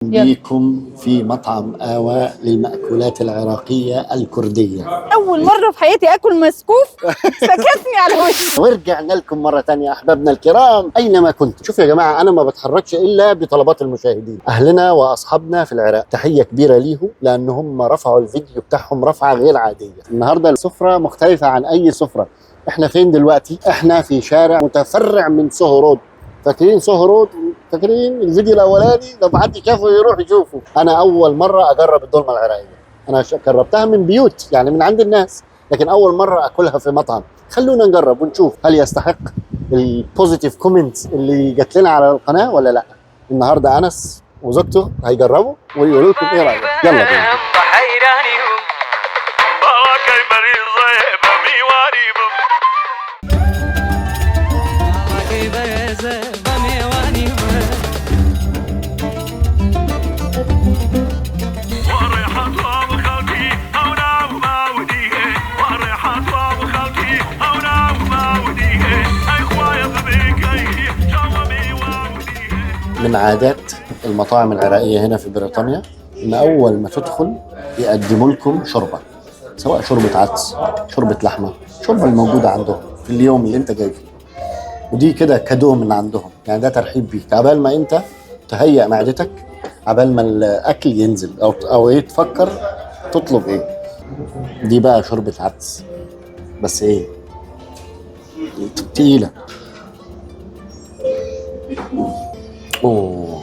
بيكم في مطعم آوى للمأكولات العراقية الكردية. اول مرة في حياتي اكل مسكوف سكتني على وشي. ورجعنا لكم مرة تانية أحبابنا الكرام أينما كنتم. شوفوا يا جماعة، أنا ما بتحركش إلا بطلبات المشاهدين، أهلنا وأصحابنا في العراق. تحية كبيرة ليهم لأن هم رفعوا الفيديو بتاعهم رفعة غير عادية. النهاردة السفرة مختلفة عن أي سفرة. إحنا فين دلوقتي؟ إحنا في شارع متفرع من Soho Road. فاكرين Soho Road؟ فاكرين الفيديو الاولاني؟ لو ما حد شافه يروح يشوفه. انا اول مرة اجرب الدولمه العراقية، انا جربتها من بيوت يعني من عند الناس، لكن اول مرة اكلها في مطعم. خلونا نجرب ونشوف هل يستحق ال positive comments اللي جات لنا على القناة ولا لا. النهارده انس وزوجته هيجربوا ويقولوا لكم ايه رايهم. يلا بينا. من عادات المطاعم العراقية هنا في بريطانيا إن أول ما تدخل يقدموا لكم شوربة، سواء شوربة عدس، شوربة لحمة، الشوربة الموجودة عندهم في اليوم اللي أنت جاي فيه. ودي كده cadeau من عندهم، يعني ده ترحيب بيك عبال ما أنت تهيئ معدتك، عبال ما الأكل ينزل أو إيه تفكر تطلب إيه. دي بقى شوربة عدس بس إيه تقيلة. اوه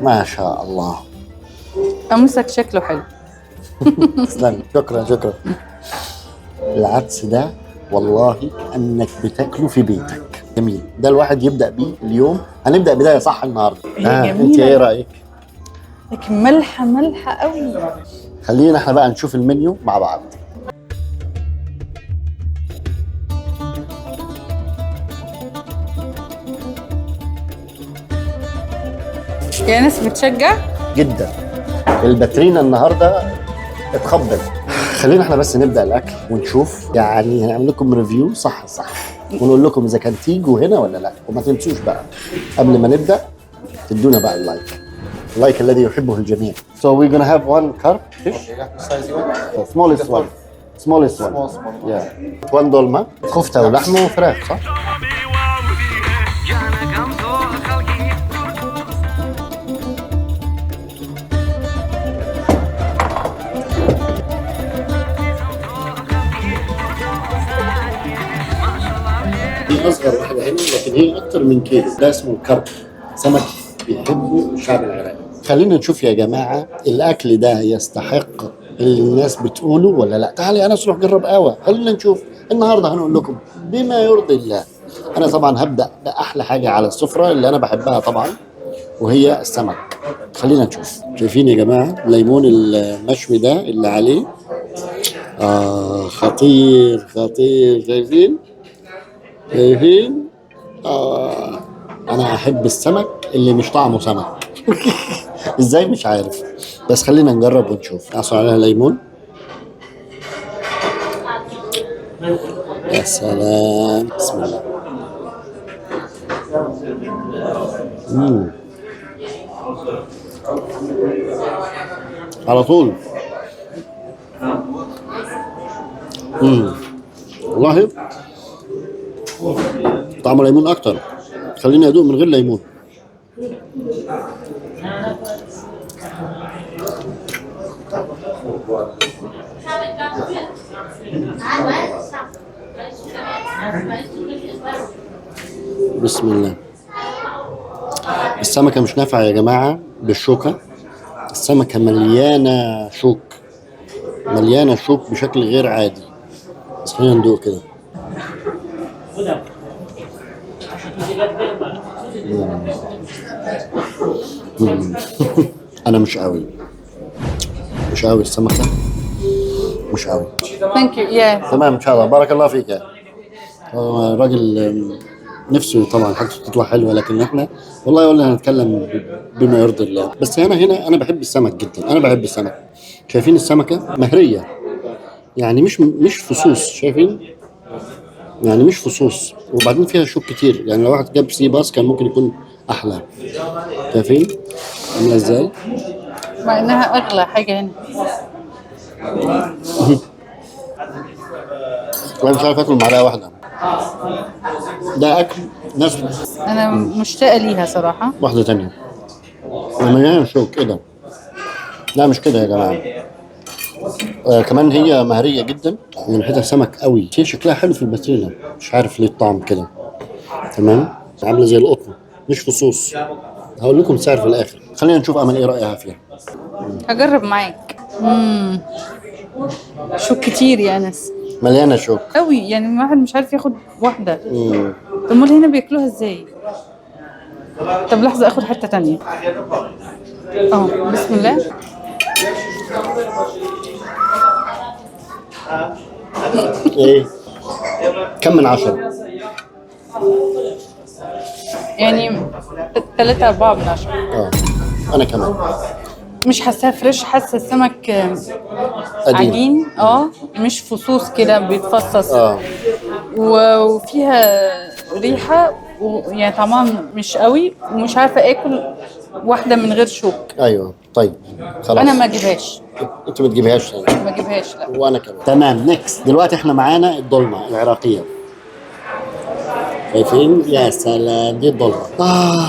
ما شاء الله، قاموسك شكله حلو. تسلم، شكرا شكرا. العدس ده والله كأنك بتاكله في بيتك. جميل، ده الواحد يبدأ بيه اليوم. هنبدأ بداية صح النهارده. هي انت جميلة. ايه رأيك؟ لكن ملحة ملحة قوي. خلينا احنا بقى نشوف المنيو مع بعض. يا ناس بتشجع جدا. الباترينا النهارده اتخبط. خلينا احنا بس نبدا الاكل ونشوف، يعني هنعمل لكم review صح صح ونقول لكم اذا كان تيجوا هنا ولا لا. وما تنسوش بقى قبل ما نبدا تدونا بقى ال like، ال like الذي يحبه الجميع. So we're gonna have one carp fish. Size you want? The smallest one. Smallest one. Small, small. Yeah. One dolma. كفتة ولحمة وفراخ صح؟ دي اصغر واحدة هنا لكن هي اكتر من كيلو. ده اسمه ال carp، سمك بيحبه الشعب العراقي. خلينا نشوف يا جماعة الاكل ده يستحق اللي الناس بتقوله ولا لا. تعالي انس روح جرب قهوة، خلينا نشوف النهارده. هنقول لكم بما يرضي الله. انا طبعا هبدا باحلى حاجة على السفرة اللي انا بحبها طبعا، وهي السمك. خلينا نشوف. شايفين يا جماعة الليمون المشوي ده اللي عليه؟ خطير خطير. شايفين؟ شايفين؟ انا احب السمك اللي مش طعمه سمك. ازاي مش عارف، بس خلينا نجرب ونشوف. اعصر عليها ليمون. يا سلام، بسم الله. على طول. والله طعم ليمون اكتر. خليني ادوق من غير ليمون. بسم الله. السمكة مش نافعة يا جماعة بالشوكة، السمكة مليانة شوك، مليانة شوك بشكل غير عادي. بس خلينا ندوق كده. أنا مش قوي، مش قوي السمكة، مش قوي. Thank you. Yeah. تمام إن شاء الله، بارك الله فيك. يا راجل نفسه طبعا حاجته تطلع حلوة، لكن احنا والله قلنا هنتكلم بما يرضي الله. بس انا هنا انا بحب السمك جدا، انا بحب السمك. شايفين السمكة مهريه، يعني مش فصوص، شايفين؟ يعني مش فصوص، وبعدين فيها شوك كتير. يعني لو واحد جاب sea bass كان ممكن يكون احلى. شايفين عامله ازاي؟ مع انها اغلى حاجة هنا. انا مش عارف اكل معلقه واحدة. ده اكل ناس. انا مشتاقة ليها صراحة. واحدة تانية مليانة شوك. ايه ده؟ لا مش كده يا جماعة. كمان هي مهريه جدا، يعني ريحتها سمك قوي. هي شكلها حلو في الباترينا، مش عارف ليه الطعم كده. تمام، عامله زي القطن، مش فصوص. هقول لكم سعر في الاخر. خلينا نشوف امل ايه رايها فيها. هجرب معاك. شوك كتير يا انس. مليانة شوك قوي، يعني الواحد مش عارف ياخد واحدة. طب امال هنا بياكلوها ازاي؟ طب لحظة اخد حتة تانية. بسم الله. ايه كم من 10؟ يعني 3 4 من 10. انا كمان مش حاساها فريش، حاسه السمك قديم. عجين، مش فصوص كده بيتفصص. وفيها ريحه، ويعني طعمها مش قوي، ومش عارفه اكل واحدة من غير شوك. ايوه طيب خلاص. انا ما اجيبهاش. انت ما تجيبهاش تاني. ما اجيبهاش لا. وانا كمان. تمام next. دلوقتي احنا معانا الدولمه العراقية. شايفين؟ يا سلام، دي الدولمه.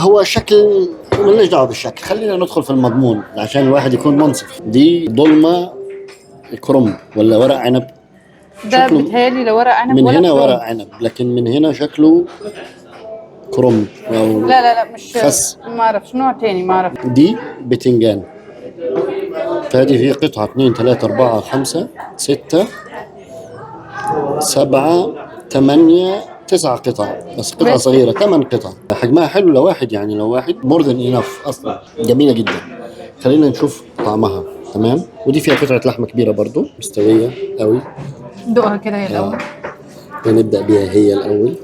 هو شكل مالناش دعوه بالشكل، خلينا ندخل في المضمون عشان الواحد يكون منصف. دي دولمه كرنب ولا ورق عنب؟ ده بيتهيألي لو ورق عنب من ولا هنا كرنب. ورق عنب، لكن من هنا شكله كرنب أو لا لا لا مش خس. ما اعرفش نوع تاني، ما اعرف. دي بتنجان. فهذه هي قطعة 2 3 4 5 6 7 8 9 قطع، بس قطعة صغيرة، 8 قطع. حجمها حلو لواحد، يعني لو واحد more than enough أصلا. جميلة جدا. خلينا نشوف طعمها. تمام، ودي فيها قطعة لحمة كبيرة برضو، مستوية قوي. دوقها كده هي الأول. نبدأ بيها هي الأول.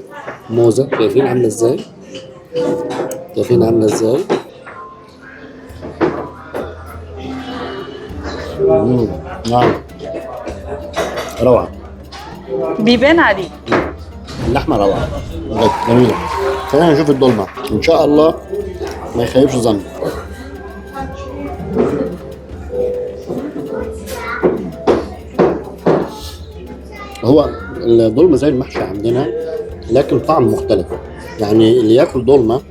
موزة، شايفين عاملة ازاي؟ شايفين عاملة ازاي؟ نعم روعة. بيبان عليه اللحمة روعة بجد جميلة. خلينا نشوف الدولمة، إن شاء الله ما يخيبش ظني. هو الدولمة زي المحشي عندنا، لكن طعم مختلف. يعني اللي ياكل دولمة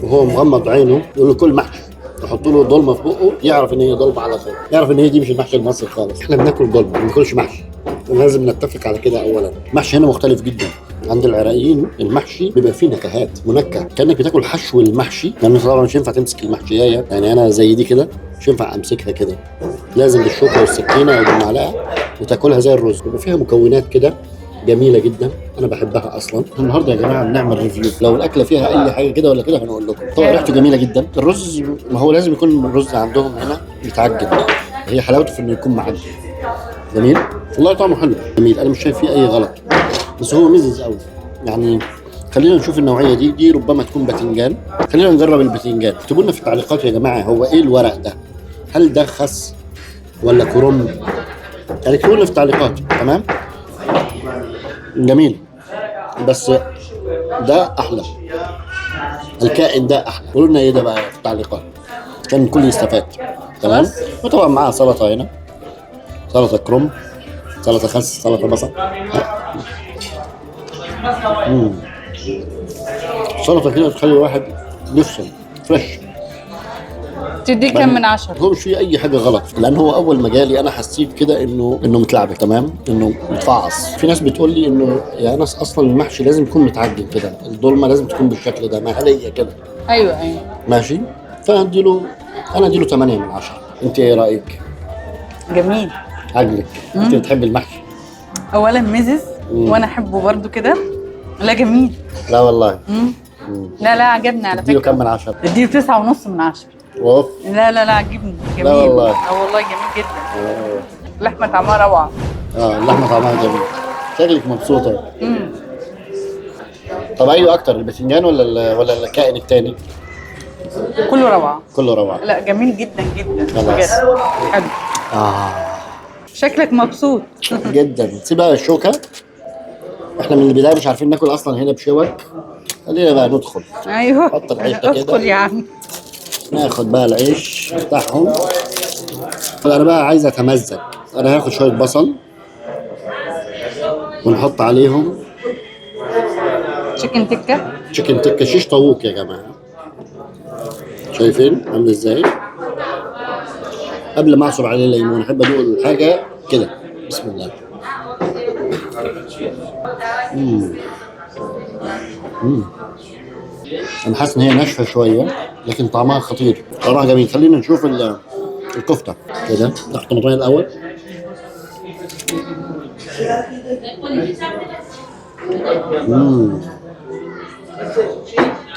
وهو مغمض عينه يقول له كل محشي، يحط له دولمة في بقه يعرف إن هي دولمة على طول، يعرف إن هي دي مش المحشي المصري خالص. إحنا بناكل دولمة، ما بناكلش محشي، ولازم نتفق على كده أولاً. المحشي هنا مختلف جداً. عند العراقيين المحشي بيبقى فيه نكهات منكه، كانك بتاكل حشو المحشي، لان طبعا مش ينفع تمسك المحشيايه، يعني انا زي دي كده مش ينفع امسكها كده، لازم بالشوكة والسكينة او بالمعلقه وتاكلها زي الرز. بيبقى فيها مكونات كده جميلة جدا، انا بحبها اصلا. النهارده يا جماعة بنعمل review، لو الاكلة فيها اي حاجة كده ولا كده هنقول لكم. طبعا ريحته جميلة جدا. الرز ما هو لازم يكون الرز عندهم هنا يتعجن، هي حلاوته في انه يكون معجن. جميل والله، طعمه حلو جميل، انا مش شايف فيه اي غلط، بس هو مزز قوي. يعني خلينا نشوف النوعية دي، دي ربما تكون باذنجان. خلينا نجرب الباذنجان. اكتبوا لنا في التعليقات يا جماعة هو ايه الورق ده؟ هل ده خس ولا كرنب؟ يعني اكتبوا لنا في التعليقات. تمام جميل، بس ده احلى، الكائن ده احلى. قولوا لنا ايه ده بقى في التعليقات عشان الكل يستفاد. تمام، وطبعا معاها سلطة هنا، سلطة كرنب، سلطة خس، سلطة بصل. سلطة كده تخلي الواحد يفصل فريش. تدي كم من 10؟ هو مش فيه اي حاجة غلط، لان هو اول ما جالي انا حسيت كده انه متلعبك. تمام، انه متفعص. في ناس بتقول لي انه يا انس اصلا المحشي لازم يكون متعجن كده، الدولمه لازم تكون بالشكل ده، مهليه كده. ايوه ايوه ماشي، فانا اديله 8 من 10. انت ايه رايك؟ جميل، عجبك؟ انت بتحب المحشي؟ اولا مزز، وانا احبه برده كده. لا جميل. لا والله. لا لا عجبني على فكرة. اديله كم من 10؟ اديله 9.5 من 10. اوف. لا لا لا عجبني، جميل. لا والله. والله جميل جدا. اللحمة طعمها روعه. اللحمة طعمها جميل. شكلك مبسوطة. طب ايوه اكتر، الباذنجان ولا الكائن الثاني؟ كله روعه. كله روعه. لا جميل جدا جدا خلاص. بجد حلو. شكلك مبسوط جدا. سيب بقى الشوكة، احنا من البداية مش عارفين ناكل اصلا هنا بشوك، خلينا بقى ندخل. ايوه، حط العيش ده كده. ادخل يا عم. ناخد بقى العيش بتاعهم. انا بقى عايز اتمزج، انا هاخد شوية بصل ونحط عليهم chicken tikka. chicken tikka، شيش طاووق يا جماعة. شايفين عامل ازاي؟ قبل ما اعصر عليه ليمون احب ادوق الحاجة كده. بسم الله. انا حاسس ان هي ناشفة شوية لكن طعمها خطير، طعمها جميل. خلينا نشوف الكفتة كده. ناخد طماطميه الاول.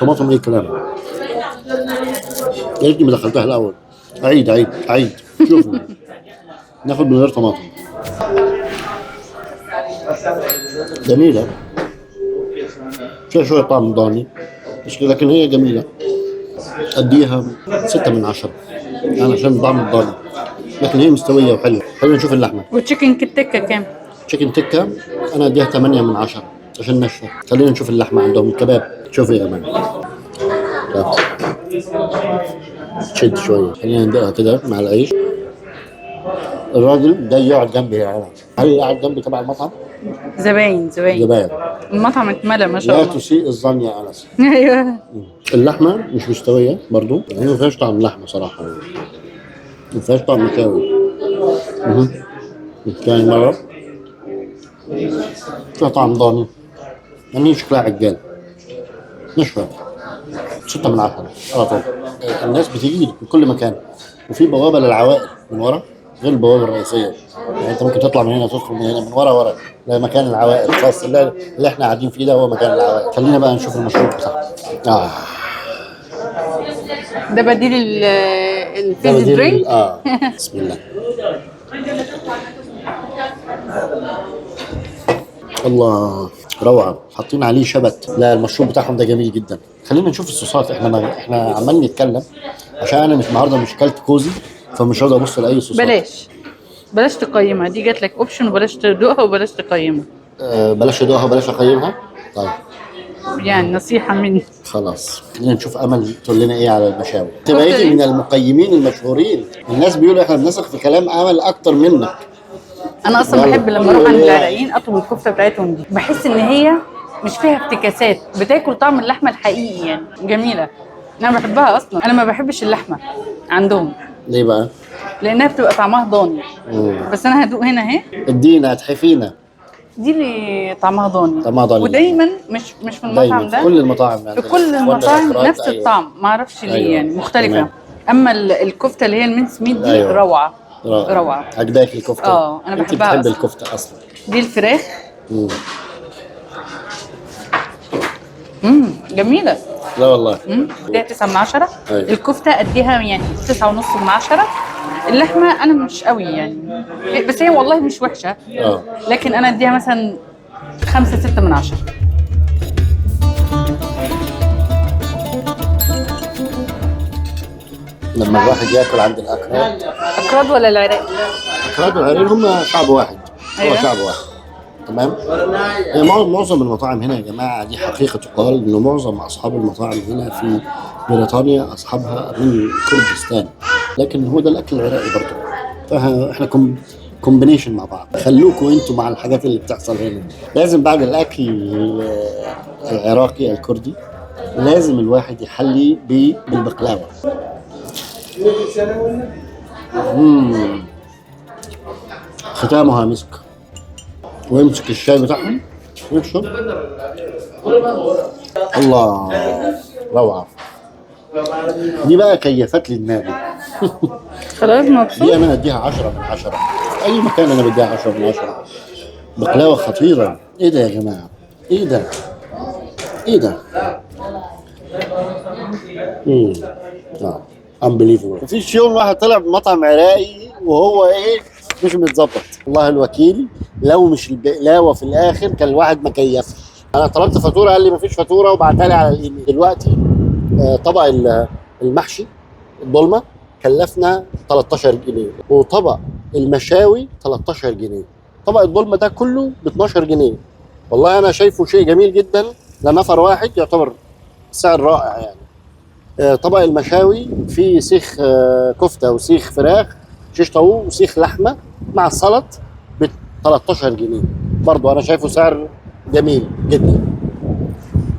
طماطم ايه الكلام؟ يا ريتني ما دخلتها الاول. عيد عيد عيد. شوفوا ناخد من غير طماطم. جميلة، فيها شوية طعم ضاني بس، لكن هي جميلة. أديها 6 من 10 أنا عشان طعم الضاني، لكن هي مستوية وحلوة. خلينا نشوف اللحمة. وال chicken tikka كام؟ chicken tikka أنا أديها 8 من 10 عشان ناشفة. خلينا نشوف اللحمة عندهم الكباب. شوفوا يا جماعة، طيب. تشد شوية، خلينا ندقها كده مع العيش. الراجل ده يقعد جنبي يا عم. هل قاعد جنبي تبع المطعم؟ زباين زباين. زباين. المطعم اتملى ما شاء لا الله. تسيء الظن يا انس. ايوه. اللحمة مش مستوية برضو، يعني ما فيهاش طعم لحمه صراحة، ما فيهاش طعم مشاوي. ثاني مرة فيها طعم ضاني، يعني شكلها عجال نشفه. 6 من 10 على طول. الناس بتيجي من كل مكان، وفي بوابه للعوائل من ورا غير البوابة الرئيسية، يعني انت ممكن تطلع من هنا تدخل من هنا من ورا ورا لمكان العوائل خاص اللي احنا قاعدين فيه ده هو مكان العوائل. خلينا بقى نشوف المشروب بتاعهم. ده بديل ده ال fizzy بديل drink. بسم الله. الله روعه، حاطين عليه شبت. لا المشروب بتاعهم ده جميل جدا. خلينا نشوف الصوصات. احنا عمالين نتكلم عشان انا مش النهارده مش كلت كوزي، فمش راضي ابص لاي صوصات. بلاش تقيمها، دي جات لك option، وبلاش تدوقها وبلاش تقيمها. بلاش ادوقها وبلاش اقيمها. طيب يعني نصيحة مني. خلاص خلينا نشوف امل تقول لنا ايه على المشاوي. انت بقيتي من المقيمين المشهورين، الناس بيقولوا احنا بنثق في كلام امل اكتر منك. انا اصلا بحب لما اروح عند العراقيين اطلب الكفتة بتاعتهم دي، بحس ان هي مش فيها افتكاسات، بتاكل طعم اللحمة الحقيقي، يعني جميلة. انا بحبها اصلا. انا ما بحبش اللحمة عندهم. ليه بقى؟ لانها بتبقى طعمها ضاني. بس انا هدوق هنا اهي. ادينا اتحفينا. دي اللي طعمها ضاني. طعمها ضاني. ودايما مش في المطعم ده، في كل المطاعم، في كل المطاعم نفس الطعم، ما اعرفش ليه. أيوة. يعني مختلفة. تمام. اما الكفتة اللي هي ال mince meat دي. أيوة. روعه روعه. عجباك الكفتة؟ انا انت بحبها بتحب أصلاً. الكفتة اصلا. دي الفراخ. جميلة. لا والله. اديها 9 من 10. أيوة. الكفتة اديها يعني 9.5 من 10. اللحمة انا مش قوي يعني، بس هي والله مش وحشة. لكن انا اديها مثلا 5 6 من 10. لما الواحد ياكل عند الاكراد. اكراد ولا العراق؟ الاكراد والعراقيين هم شعب واحد. أيوة. هو شعب واحد. تمام؟ معظم المطاعم هنا يا جماعة، دي حقيقة تقال، انه معظم اصحاب المطاعم هنا في بريطانيا اصحابها من كردستان، لكن هو ده الاكل العراقي برضه. فاحنا combination مع بعض. خلوكوا انتوا مع الحاجات اللي بتحصل هنا. لازم بعد الاكل العراقي الكردي لازم الواحد يحلي بالبقلاوه. ختامها مسك. ويمسك الشاي بتاعهم ويشرب. الله روعه. دي بقى كيفت لي دماغي. خلاص مبسوط. دي انا اديها 10 من 10. في اي مكان انا بديها 10 من 10. بقلاوه خطيرة. ايه ده يا جماعة؟ ايه ده؟ ايه ده؟ unbelievable. مفيش يوم واحد طلع بمطعم عراقي وهو ايه مش متظبط. والله الوكيل لو مش البقلاوه في الاخر كان الواحد ما كيفش. انا طلبت فاتورة قال لي مفيش فاتورة وبعتها لي على الايميل. دلوقتي طبق المحشي الدولمه كلفنا 13 جنيه، وطبق المشاوي 13 جنيه، طبق الدولمه ده كله ب 12 جنيه. والله انا شايفه شيء جميل جدا. لنفر واحد يعتبر سعر رائع يعني. طبق المشاوي فيه سيخ كفته وسيخ فراخ شيش طاووق وسيخ لحمه مع السلط ب 13 جنيه، برضو انا شايفه سعر جميل جدا.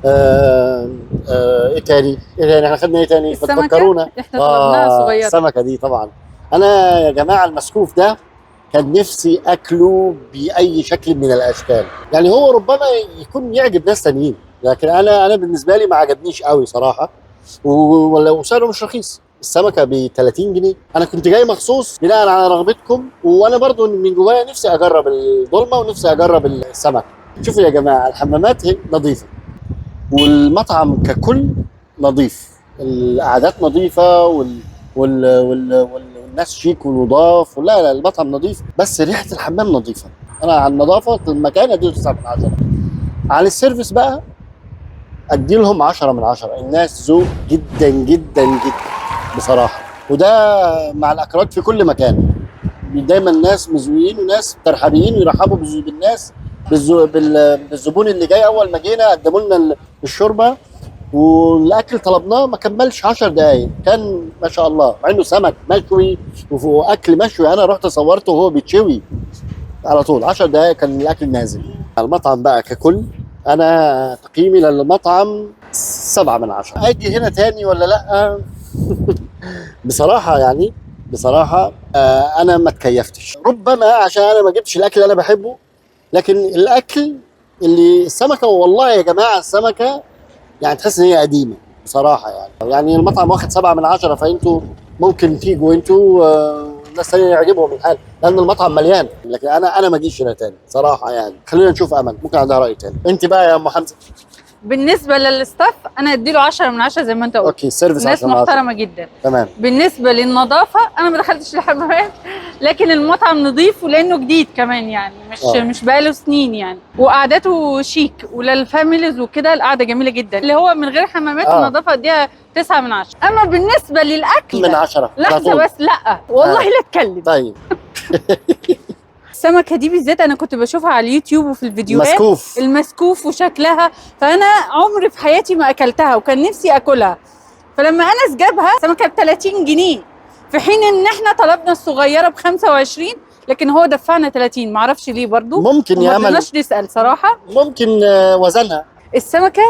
ايه تاني؟ ايه تاني؟ احنا خدنا ايه تاني؟ السمكة بتفكرونا؟ احنا طلبناها صغيرة. السمكة دي طبعا انا يا جماعة المسكوف ده كان نفسي اكله باي شكل من الاشكال، يعني هو ربما يكون يعجب ناس تانيين، لكن انا بالنسبة لي ما عجبنيش قوي صراحة، وسعره مش رخيص. السمكة ب 30 جنيه. انا كنت جاي مخصوص بناء على رغبتكم، وانا برضو من جوايا نفسي اجرب الدولمه ونفسي اجرب السمك. شوفوا يا جماعة الحمامات نظيفة، والمطعم ككل نظيف، القعدات نظيفة والناس شيك ونضاف، لا لا المطعم نظيف، بس ريحه الحمام نظيفة. انا على النظافة المكان اديله 9 من 10. على ال service بقى ادي لهم 10 من 10. الناس ذوق جدا جدا جدا بصراحة، وده مع الاكراد في كل مكان، دايما ناس مزويين وناس ترحابيين ويرحبوا بالناس بالزبون اللي جاي. اول ما جينا قدموا لنا الشوربة والاكل طلبناه ما كملش 10 دقائق، كان ما شاء الله، مع انه سمك مشوي واكل مشوي، انا رحت صورته وهو بيتشوي على طول 10 دقائق كان الاكل نازل. المطعم بقى ككل انا تقييمي للمطعم 7 من 10. اجي هنا تاني ولا لا؟ بصراحة يعني بصراحة انا ما تكيفتش، ربما عشان انا ما جبتش الاكل اللي انا بحبه، لكن الاكل اللي السمكة، والله يا جماعة السمكة يعني تحس ان هي قديمة بصراحة يعني المطعم واخد 7 من 10، فانتوا ممكن تيجوا انتوا الناس ثانية يعجبهم الحال لان المطعم مليان، لكن انا ما اجيش هنا تاني صراحة يعني. خلينا نشوف امل ممكن عندها راي تاني. انت بقى يا ام حمزة. بالنسبة لل staff انا اديله 10 من 10 زي ما انت قلت. okay، service ناس 10 من 10. محترمه جدا. تمام. بالنسبة للنظافه انا ما دخلتش الحمامات، لكن المطعم نظيف ولانه جديد كمان يعني مش مش بقاله سنين يعني، وقعدته شيك ولل families وكده القعدة جميلة جدا، اللي هو من غير حمامات. النظافة اديها 9 من 10. اما بالنسبة للاكل من 10 لحظة بس، لا والله لا اتكلم. طيب السمكة دي بالذات انا كنت بشوفها على اليوتيوب وفي الفيديوهات، مسكوف، المسكوف وشكلها، فانا عمري في حياتي ما اكلتها وكان نفسي اكلها، فلما انس جابها سمكة ب 30 جنيه، في حين ان احنا طلبنا الصغيرة ب 25، لكن هو دفعنا 30، معرفش ليه برضو. ممكن يا وما امل رضيناش نسال صراحة. ممكن وزنها. السمكة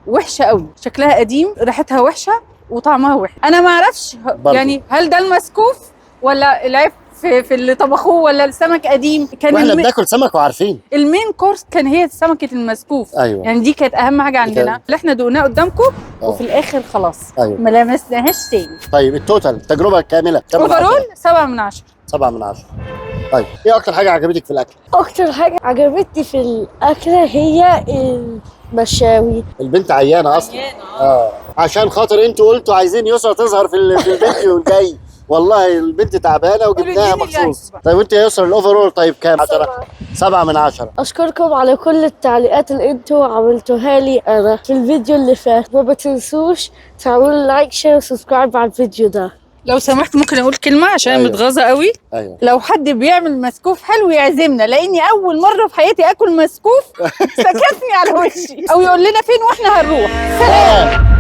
وحشة قوي، شكلها قديم، ريحتها وحشة وطعمها وحش. انا ما اعرفش يعني هل ده المسكوف ولا العيب في اللي طبخوه ولا السمك قديم. كان واحنا بناكل سمك وعارفين ال main course كان هي سمكة المسكوف. ايوه يعني دي كانت اهم حاجة عندنا اللي احنا دقناه قدامكم. وفي الاخر خلاص. ايوه ما لمسناهاش تاني. طيب ال total التجربة الكاملة كام؟ overall 7 من 10. 7 من 10. طيب ايه اكتر حاجة عجبتك في الاكل؟ اكتر حاجة عجبتني في الاكلة هي المشاوي. البنت عيانه اصلا. عشان خاطر انتوا قلتوا عايزين يسرا تظهر في الفيديو الجاي، والله البنت تعبانة وجبناها مخصوص. طيب وانت يا يسرا ال overall طيب كام؟ 7 من 10. اشكركم على كل التعليقات اللي انتوا عملتوها لي انا في الفيديو اللي فات، وما تنسوش تعملوا like share و subscribe على الفيديو ده. لو سمحت ممكن اقول كلمة عشان أيوة. متغاظه قوي. ايوه. لو حد بيعمل مسكوف حلو يعزمنا، لاني اول مرة في حياتي اكل مسكوف سكتني على وشي، او يقول لنا فين واحنا هنروح. سلام.